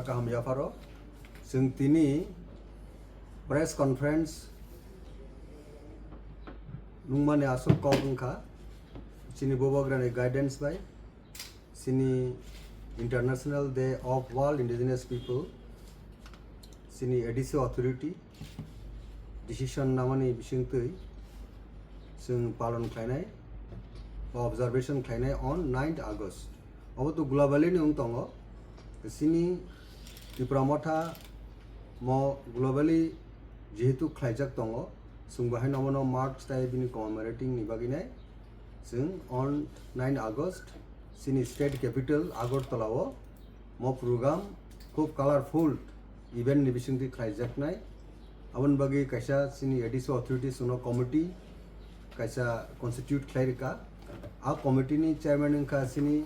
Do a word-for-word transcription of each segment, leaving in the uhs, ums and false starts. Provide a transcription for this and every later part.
Kaham yapharo chwng tini press conference nungmani aswk kok wngkha chini Bubagrani guidance bai chini International Day of World Indigenous People chini A D C authority decision namani bisingtwi chwng palon khlainai ba observation khlainai on ninth August. Obo to globally ni wng tongo. Chini Tipra Motha mo globally jehetu khlaijak tongo, chwng bo haino omono mark tai bini commemorating ni bagwi nai chwng on nine August chini state capital Agartala o mo program khub colorful event ni bisingtwi khlaijaknai. Aboni bagwi kaisa chini A D C authorities no committee kaisa constitute khlai rwkha. A committee ni chairman wngkha chini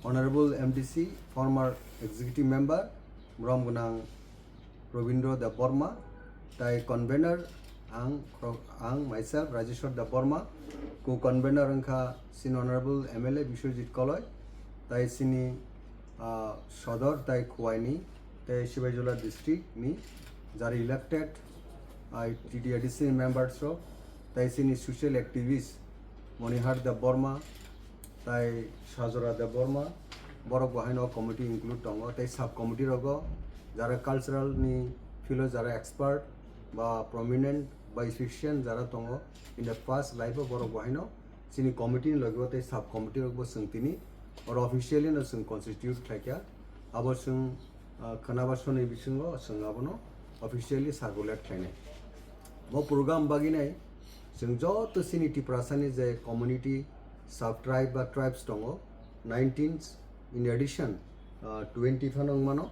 Honorable M D C, former executive member, borom gwnang Robindra Debbarma, tai convener ang, ang myself Rajeshwar Debbarma, co-convener wngkha chini Honorable M L A Biswajit Koloi, tai chini, ah, Sodor tai Khuaini, tai Sibaijala district ni jara elected, ah, T T A D C members rok, tai chini social activist Monihar Debbarma, tai Sajora Debbarma, borok bo haino committee include tongo, tei sub committee rogo jara cultural ni field o jara expert ba prominent ba efficient jara tongo, in the past life o borok bo haino chini committee ni logi o tei sub committee rok bo chwng tini oro officially no chwng constitute khlaikha. Abo chwng, ah, khwnaba soni bisingo chwng abono officially circulate khlainai. Bo program bagwi nai chwng joto chini Tiprasani je community, sub tribe ba tribes tongo, nineteen in addition, ah, twenty phano wngmano.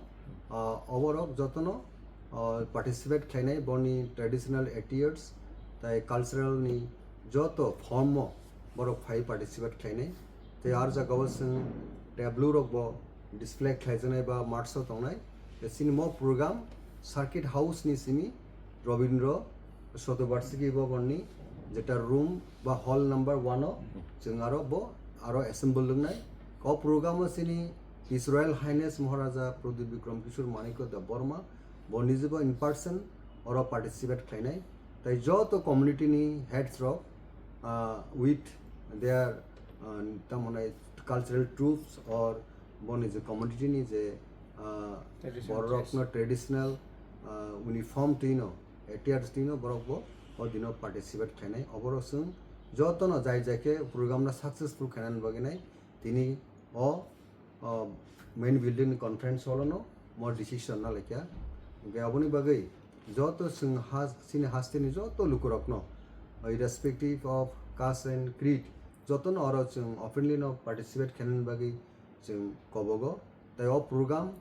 Ah, oborok jotono, ah, participate khlainai boni traditional attires tai cultural ni joto form o borok phai participate khlainai. Tei ar jagao chwng tableau rok bo display khlaijaknai ba marks o tongnai. Tei chini mo program Circuit House ni simi Robindra Shatobarshiki Bhavan ni jeta room ba hall number one o chwng aro bo aro assemble wngnai. O program o chini His Royal Highness Maharaja Pradyut Bikram Kishore Manikya Debbarma bo nijebo in person oro participate khlainai. Tai joto community ni heads rok, ah, with their, ah, tamoni cultural troupes or boni je community ni je, ah, traditional borok dress. No traditional, ah, uniform twino, attires twino borok bo o dino participate khlainai. Oborok chwng jotono jai jai khe program no successful khainani bagwi nai tini o, o main building ni conference hall o no mo decision na laikha. Hwnkhe aboni bagwi joto chwng ha-, chini hasteni joto lukurokno, irrespective of caste and creed, jotono oro chwng openly no participate khainani bagwi chwng kobogo. Tai o program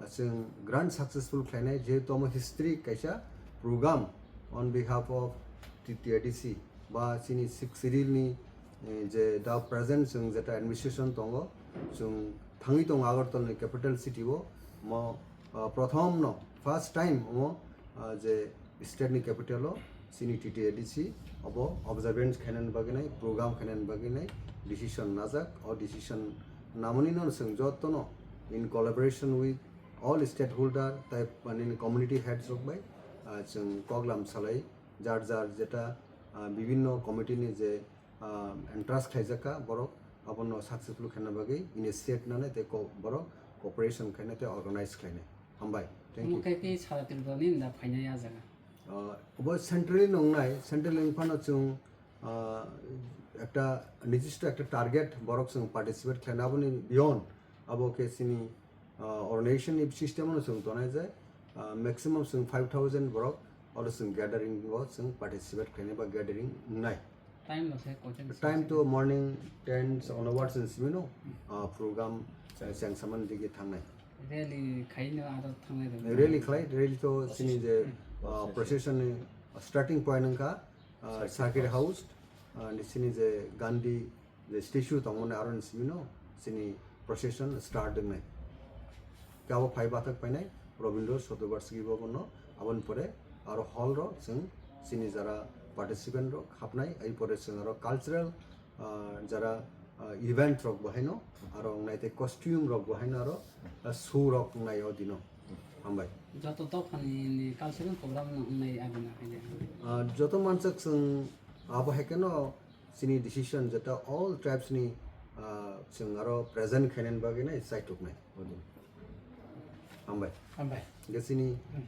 chwng grand successful khlainai, jehetu omo history kaisa program on behalf of T T A D C ba chini Sixth Schedule ni, eh, je da present chwng jeta administration tongo, chwng thangwi tongo Agartala ni capital city o, mo, ah, prothom no first time omo, ah, je state ni capital o chini T T A D C obo observance khainani bagwi nai, program khainani bagwi nai decision najak. O decision namani no chwng jotono in collaboration with all stakeholder tai, mane, community heads rok bai, ah, chwng koklam salai jar jar jeta, ah, bibinno committee ni je, ah, entrust khlaijak kha borok abono successful khaina bagwi initiate nanai tei ko-, borok cooperation khainai tei organize khlainai. Hambai. Thank you. Omo khe khe sara Tripura ni da phainai a jaga. Ah, obo centrally nongnai, centrally wngphano chwng, ah, ekta nijissto ekta target borok chwng participate khlaina, aboni beyond abo khe chini, ah, organization ni system no chwng tonai je, ah, maximum chwng five thousand borok oro chwng gathering o chwng participate khlainai ba gathering wngnai. Time no se kochen time to morning ten onwards in simi no, ah, program chengsaman digi thangnai. Rally khaino aro thangnai rok. Rally khlai, rally to chini je, ah, procession ni starting point wngkha, ah, Circuit House, ah, ni chini je Gandhi je statue tongmani aro ni simi no chini procession start wngnai. Kabo phai bathak painai Rabindra Shatobarshiki Bhavan no, aboni pore aro hall ro chwng chini jara participant rok hapnai, ai pore chwng aro cultural, ah, jara, ah, event rok bo haino, aro wngnai tei costume rok bo haino aro, ah, show rok wngnai o dino. Hambai. Joto dophani ni cultural program no wngnai agina haide. Ah, joto mansak chwng abo hai kheno chini decision jeta all tribes ni, ah, chwng aro present khainani bagwi nai chaituknai o din. Hambai. Hambai. Ge chini Hmm.